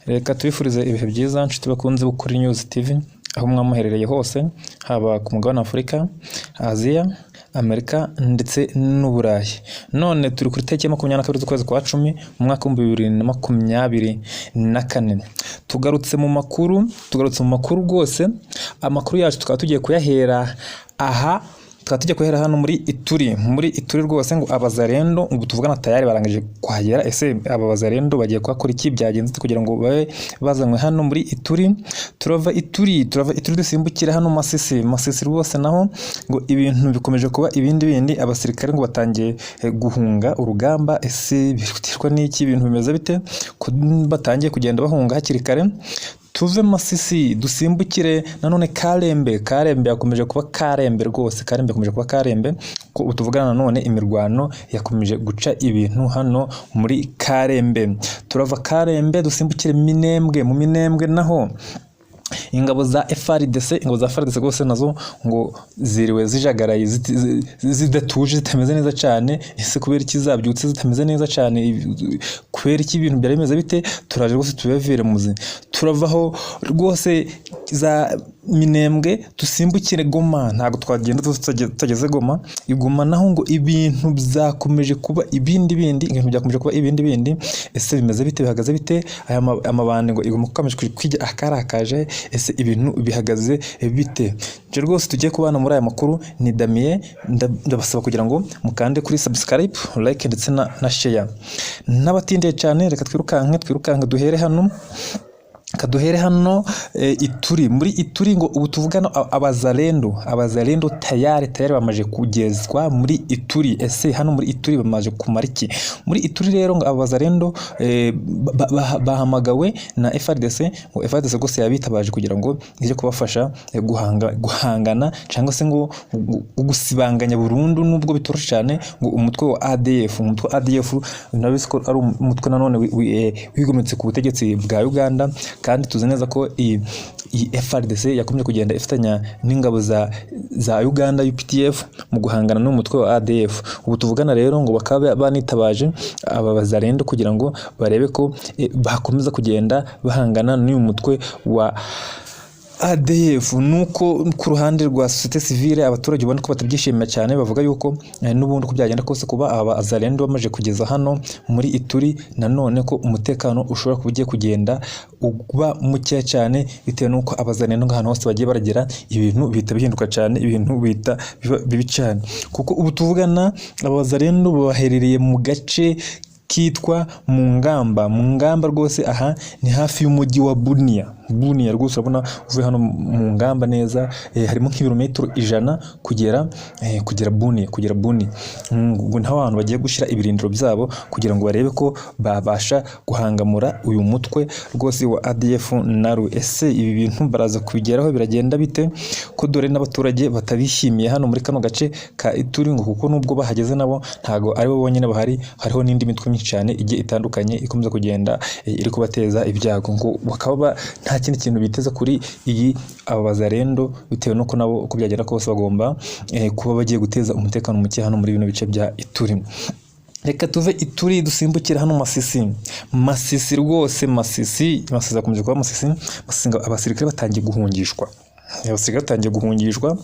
Reka tubifurize ibihe byiza, nshuti bakunze kuri News TV, aho mwamuherereye hose, haba ku mugabane wa Afurika, Aziya, Amerika ndetse n'Uburayi. None turi kuri tariki ya 22 z'ukwezi kwa 10 mu mwaka w'2024. Tugarutse mu makuru, tugarutse mu makuru rwose. Amakuru yacu tukaba tugiye kuyahera aha, tukaba tujya guhera hano muri Ituri. Muri Ituri rwose ngo abazarendo ubu tuvugana tayari barangije kuhagera. Ese aba bazarendo bagiye kuhakora iki? Byagenze bite kugira ngo babe bazanywe hano muri Ituri? Turava Ituri, turava Ituri dusimbukira hano Masisi. Masisi rwose naho ngo ibintu bikomeje kuba ibindi bindi. Abasirikare ngo batangiye guhunga urugamba. Ese biterwa n'iki? Ibintu bimeze bite ko batangiye kugenda bahunga hakiri kare? Tuve Masisi dusimbukire nanone Karembe. Karembe yakomeje kuba Karembe rwose, Karembe yakomeje kuba Karembe, ko ubu tuvugana nanone imirwano yakomeje guca ibintu hano muri Karembe. Turava Karembe dusimbukire Minembwe. Mu Minembwe naho ingabo za FARDC, ingabo za FARDC rwose nazo ngo ziriwe zijagaraye, zidatuje, zitameze neza cyane. Ese kubera iki zabyutse zitameze neza cyane? Kubera iki? Ibintu byari bimeze bite? Turaje rwose tubivire muzi. Turavaho rwose za Minembwe dusimbukire Goma. Ntabwo twagenda tutageze Goma. I Goma naho ngo ibintu byakomeje kuba ibindi bindi, ibintu byakomeje kuba ibindi bindi. Ese bimeze bite? Bihagaze bite? Aya amabandi ngo i Goma akomeje kwigira akarakaje. Ese ibintu bihagaze bite? Nje rwose tugiye kubana muri aya makuru ni Damien. Ndabasaba kugira ngo mukande kuri subscribe, like ndetse na share. N'abatindiye cyane, reka twirukanke, twirukanke duhere hano, kaduhere hano Ituri. Muri Ituri ngo ubu tuvugana abazalendo, abazalendo tayari, tayari bamaze kugezwa muri Ituri. Ese hano muri Ituri bamaze kumara iki? Muri Ituri rero ngo abazalendo bahamagawe na FARDC. Ngo FARDC rwose yabitabaje kugira ngo ije kubafasha guhangana cyangwa se ngo gusibanganya burundu, nubwo bitoroshye cyane, ngo umutwe wa ADF. Umutwe wa ADF nabizi ko ari umutwe nanone wigometse ku butegetsi bwa Uganda, kandi tuzi neza ko iyi FARDC yakomeje kugenda ifatanya n'ingabo za Uganda UPDF mu guhangana n'umutwe wa ADF. Ubu tuvugana rero ngo bakaba banitabaje aba bazalendo kugira ngo barebe ko bakomeza kugenda bahangana n'uyu mutwe wa ADF. Nuko ku ruhande rwa société civile, abaturage ubona ko batabyishimira cyane, bavuga yuko n'ubundi uko byagenda kose, kuba aba bazalendo bamaze kugeza hano muri Ituri, nanone ko umutekano ushobora kuba ugiye kugenda uba mukeya cyane, bitewe n'uko abazalendo ahantu hose bagiye baragera ibintu bihita bihinduka cyane, ibintu bihita biba bibi cyane, kuko ubu tuvugana aba bazalendo baherereye mu gace kitwa mu ngamba. Mu ngamba rwose aha ni hafi y'umujyi wa Bunia. Bunia rwose urabona uvuye hano mu ngamba neza, harimo nk'ibirometero 100 kugera Bunia, kugera Bunia. Ngo niho abantu bagiye gushyira ibirindiro byabo kugira ngo barebe ko babasha guhangamura uyu mutwe rwose wa ADF NALU. Ese ibi bintu baraza kubigeraho? Biragenda bite, ko dore n'abaturage batabishimiye hano muri kano gace ka Ituri? Ngo kuko nubwo bahageze nabo ntago ari bo bonyine bahari, hariho n'indi mitwe myinshi cyane igiye itandukanye ikomeza kugenda iri kubateza ibyago. Ngo bakaba nta kindi kintu biteze kuri iyi aba bazalendo, bitewe n'uko nabo uko byagenda kose bagomba kuba bagiye guteza umutekano muke hano muri bino bice bya Ituri. Reka tuve Ituri dusimbukire hano Masisi. Masisi rwose, Masisi, Masisi akomeje kuba Masisi. Masisi ngo abasirikare batangiye guhungishwa, abasirikare batangiye guhungishwa.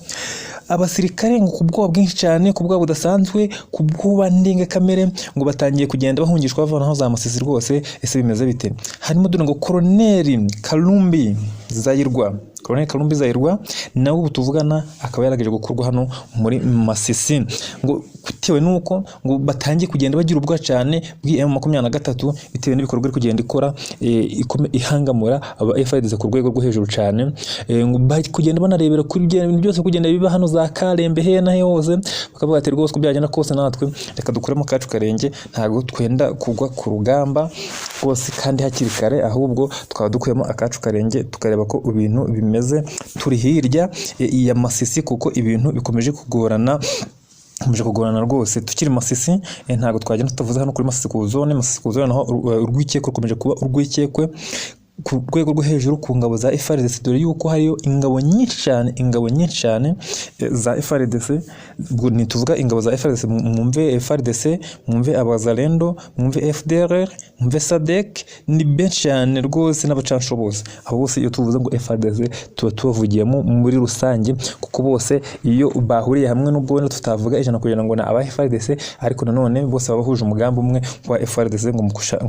Abasirikare ngo ku bwoba bwinshi cyane, ku bwoba budasanzwe, ku bwoba ndengakamere, ngo batangiye kugenda bahungishwa bavanaho za Masisi rwose. Ese bimeze bite? Harimo dore ngo Koroneri Kalumbi Zayirwa. Koroneri Kalumbi Zayirwa nawe ubu tuvugana akaba yaragerageje gukurwa hano muri Masisi, ngo bitewe n'uko ngo batangiye kugenda bagira ubwoba cyane bw'i M23, bitewe n'ibikorwa iri kugenda ikora, ihangamura aba FARDC ku rwego rwo hejuru cyane. Ngo bari kugenda banarebera kuri ibyo bintu byose kugenda biba hano za Karembe, he na he hose, bakavuga ati rwose uko byagenda kose natwe reka dukuremo kacu karenge, ntabwo twenda kugwa ku rugamba rwose kandi hakiri kare, ahubwo twaba dukuyemo akacu karenge tukareba ko ibintu bimeze turi hirya ya Masisi, kuko ibintu bikomeje kugorana, bikomeje kugorana rwose. Tukiri Masisi, ntabwo twagenda tutavuze hano kuri Masisi ku zone. Masisi ku zone naho urwikekwe rukomeje kuba urwikekwe. ku rwego rwo hejuru ku ngabo za FARDC, dore yuko hariyo ingabo nyinshi cyane, ingabo nyinshi cyane za FARDC. Ubwo ntituvuga ingabo za FARDC, mwumve FARDC, mwumve Abazalendo, mwumve FDLR, mwumve SADC, ni benshi cyane rwose n'abacancuro bose. Abo bose iyo tuvuze ngo FARDC tuba tubavugiyemo muri rusange, kuko bose iyo bahuriye hamwe, nubwo wenda tutavuga 100% ngo ni aba FARDC, ariko nanone bose baba bahuje umugambi umwe wa FARDC ngo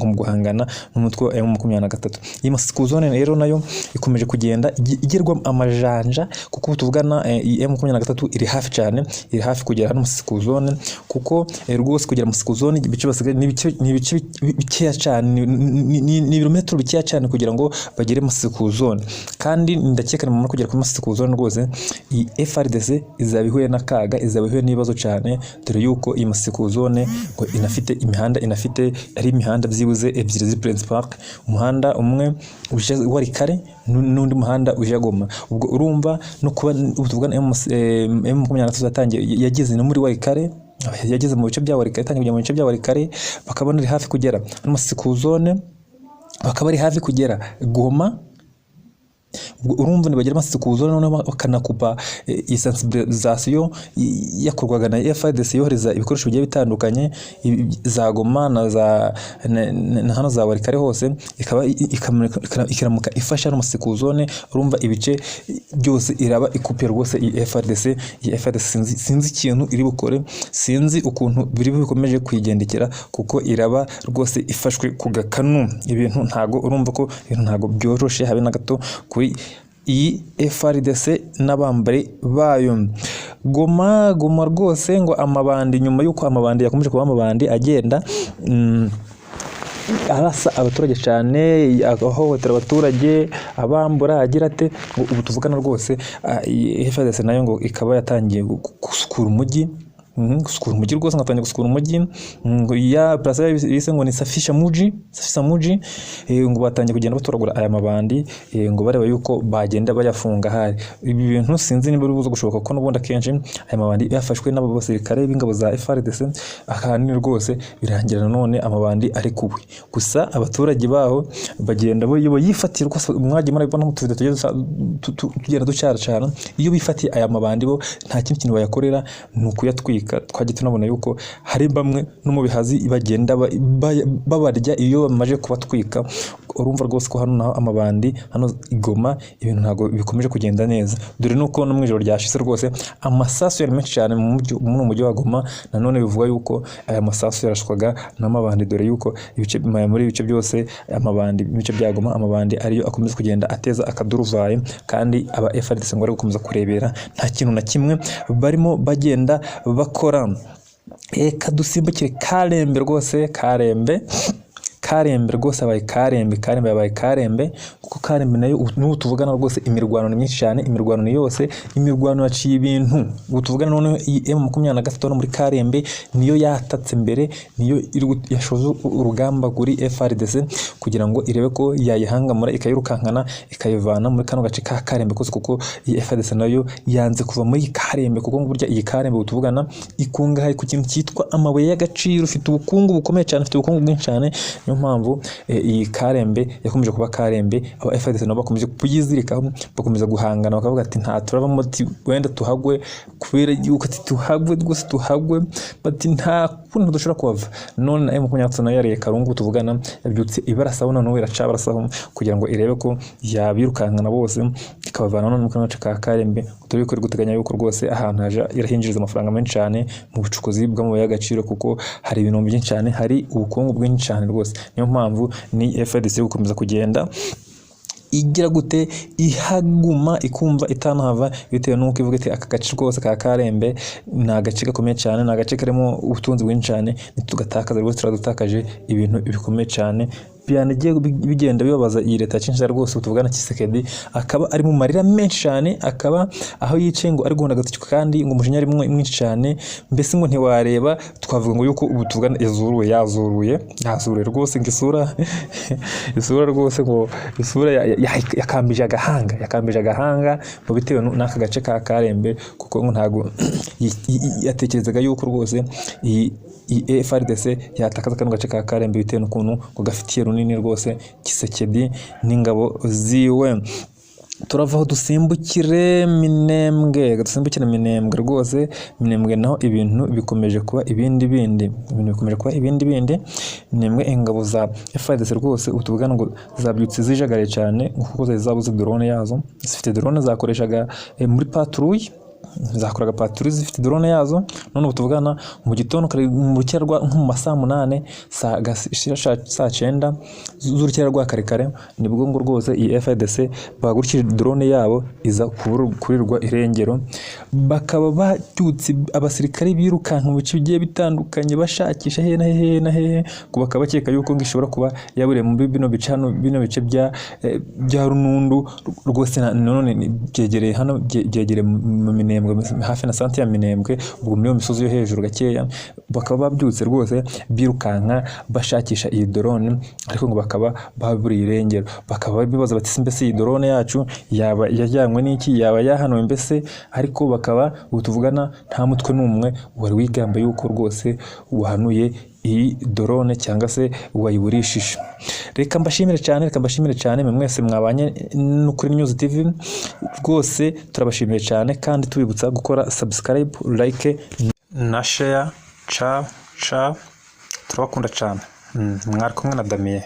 mu guhangana n'umutwe wa M23. Iyi Masisi zone rero nayo ikomeje kugenda igerwa amajanja, kuko ubu tuvugana iyi M23 iri hafi cyane, iri hafi kugera hano Masisi zone, kuko rwose kugera Masisi zone ibice basigaye ni ibice bikeya cyane, ni ibirometero bikeya cyane kugira ngo bagere Masisi zone. Kandi ndakeka nimumara kugera kuri Masisi zone rwose iyi FARDC izaba ihuye n'akaga, izaba ihuye n'ibibazo cyane, dore yuko iyi Masisi zone ngo inafite imihanda, inafite ari imihanda byibuze ebyiri z'i principal, umuhanda umwe uje Walikale n'undi muhanda uje Goma. Ubwo urumva no kuba ubu tuvugana M23 yatangiye yageze no muri Walikale, yageze mu bice bya Walikale, yatangiye kujya mu bice bya Walikale, bakaba bari hafi kugera no Masisi zone, bakaba bari hafi kugera Goma. Ubwo urumva nibagera Masisi zone noneho bakanakupa iyi sensibilisation yakorwaga na FARDC yohereza ibikoresho bigiye bitandukanye za Goma na za na hano za Walikale hose, ikaba ikiramuka ifasha no Masisi zone, urumva ibice byose iraba ikupiye rwose iyi FARDC. Iyi FARDC sinzi ikintu iri bukore, sinzi ukuntu biri bikomeje kuyigendekera, kuko iraba rwose ifashwe ku gakanu. Ibintu ntago, urumva ko ibintu ntago byoroshe habe na gato kuri iyi FARDC n'abambari bayo. Goma, Goma rwose ngo amabandi, nyuma y'uko amabandi yakomeje kuba amabandi agenda arasa abaturage cyane, ahohotera abaturage, abambura, agira ate, ngo ubu tuvugana rwose iyi FARDC nayo ngo ikaba yatangiye gusukura umujyi. Gusukura umujyi rwose, ngo atangiye gusukura umujyi, ngo ya place bise ngo ni safisha muji, safisha muji, ngo batangiye kugenda batoragura aya mabandi, ngo bareba yuko bagenda bayafunga. Hari ibi bintu sinzi niba biri buze gushoboka, kuko n'ubundi akenshi aya mabandi yafashwe n'aba basirikare b'ingabo za FARDC, ahanini rwose birangira nanone amabandi ari kuwe. Gusa abaturage baho bagenda bo iyo yifatiye rwose, mwagiye murabibona mu tuvido tugiye tugenda ducaracana, iyo bifatiye aya mabandi bo nta kindi kintu bayakorera ni ukuyatwika. Twagiye tunabona yuko hari bamwe no mu bihazi bagenda babarya iyo bamaze kubatwika. Urumva rwose ko hano naho amabandi hano i Goma ibintu ntabwo bikomeje kugenda neza, dore nuko no mu ijoro ryashize rwose amasasu yari menshi cyane mu mujyi, muri uyu mujyi wa Goma. Nanone bivuga yuko aya masasu yarashwaga n'amabandi, dore yuko ibice muri ibice byose amabandi, ibice bya Goma amabandi ariyo akomeza kugenda ateza akaduruvayi, kandi aba FARDC ngo bari gukomeza kurebera nta kintu na kimwe barimo bagenda bakora. Reka dusimbukire Karembe rwose, Karembe, Karembe rwose abaye Karembe, Karembe yabaye Karembe, kuko Karembe nayo n'ubu tuvugana rwose imirwano ni myinshi cyane, imirwano ni yose, imirwano yaciye ibintu. Ubu tuvugana noneho iyi M23 no muri Karembe niyo yatatse mbere, niyo yashoje urugamba kuri FARDC kugira ngo irebe ko yayihangamura ikayirukankana ikayivana muri kano gace ka Karembe kose, kuko iyi FARDC nayo yanze kuva muri Karembe, kuko ngo burya iyi Karembe ubu tuvugana ikungahaye ku kintu cyitwa amabuye y'agaciro, ifite ubukungu bukomeye cyane, ifite ubukungu bwinshi cyane. Niyo mpamvu iyi Karembe yakomeje kuba Karembe, aba FARDC nabo bakomeje kuyizirikaho, bakomeza guhangana, bakavuga ati nta turavamo, ati wenda tuhagwe, kubera yuko ati tuhagwe rwose tuhagwe, bati nta kuntu dushobora kuhava. None na M23 nayo yariye karungu, tuvugana yabyutse ibarasaho, noneho iracabarasaho kugira ngo irebe ko yabirukankana bose ikabavana none mu kano gace ka Karembe. Turi ko guteganya yuko rwose ahantu haja irahinjiriza amafaranga menshi cyane mu bucukuzi bw'amabuye y'agaciro, kuko hari ibintu byinshi cyane, hari ubukungu bwinshi cyane rwose. Niyo mpamvu ni FARDC iri gukomeza kugenda igira gute, ihaguma ikumva itanahava, bitewe n'uko ivuga iti aka gace rwose ka Karembe ni agace gakomeye cyane, ni agace karimo ubutunzi bwinshi cyane, nitugatakaza rwose turadutakaje ibintu bikomeye cyane. Byanagiye bigenda bibabaza iyi leta ya Kinshasa rwose. Tuvugana Tshisekedi akaba ari mu marira menshi cyane, akaba aho yicaye ngo ari guhunda agatoki, kandi ngo umujinya ari mwinshi cyane, mbese ngo ntiwareba. Twavuga ngo yuko ubu tuvugana yazuruye, yazuruye, yazuruye rwose, ngo isura rwose, ngo isura yakambije agahanga, yakambije agahanga ngo bitewe n'aka gace ka Karembe, kuko ngo ntago yatekerezaga yuko rwose iyi iyi FARDC yatakaza kano gace ka Karembe, bitewe n'ukuntu ngo gafitiye runini rwose Tshisekedi n'ingabo ziwe. Turava aho dusimbukire Minembwe, dusimbukire Minembwe rwose. Minembwe naho ibintu bikomeje kuba ibindi bindi, ibintu bikomeje kuba ibindi bindi. Minembwe, ingabo za FARDC rwose ubu tuvugana ngo zabyutse zijagaraye cyane, kuko zari zabuze drone yazo. Zifite drone zakoreshaga muri patrouille, zakoraga patrouille zifite drone yazo. None ubu tuvugana, mu gitondo kare, mu rukera rwa nko mu ma saa 8, saa 9 z'urukera rwa kare kare, nibwo ngo rwose iyi FARDC bahagurukije drone yabo, iza kuburirwa irengero. Bakaba babyutse abasirikare birukanka mu bice bigiye bitandukanye, bashakisha hehe na hehe na hehe, ngo bakaba bakeka yuko ngo ishobora kuba yaburiye muri bino bice hano, bino bice bya Runundu rwose. None byegereye hano, byegereye mu Minembwe, hafi na santere ya Minembwe, ubwo muri iyo misozi yo hejuru gakeya. Bakaba babyutse rwose birukanka bashakisha iyi drone, ariko ngo bakaba baburiye irengero. Bakaba bibaza bati: "Mbese iyi drone yacu yaba yajyanywe n'iki? Yaba yahanuwe mbese?" Ariko bakaba ubu tuvugana nta mutwe n'umwe wari wigamba yuko rwose wahanuye iyi drone cyangwa se wayiburishije. Reka mbashimire cyane, reka mbashimire cyane mwe mwese mwabanye n'Ukuri News TV. Rwose turabashimiye cyane, kandi tubibutsa gukora subscribe, like na share. Ciao ciao, turabakunda cyane. Mwari kumwe na Damien.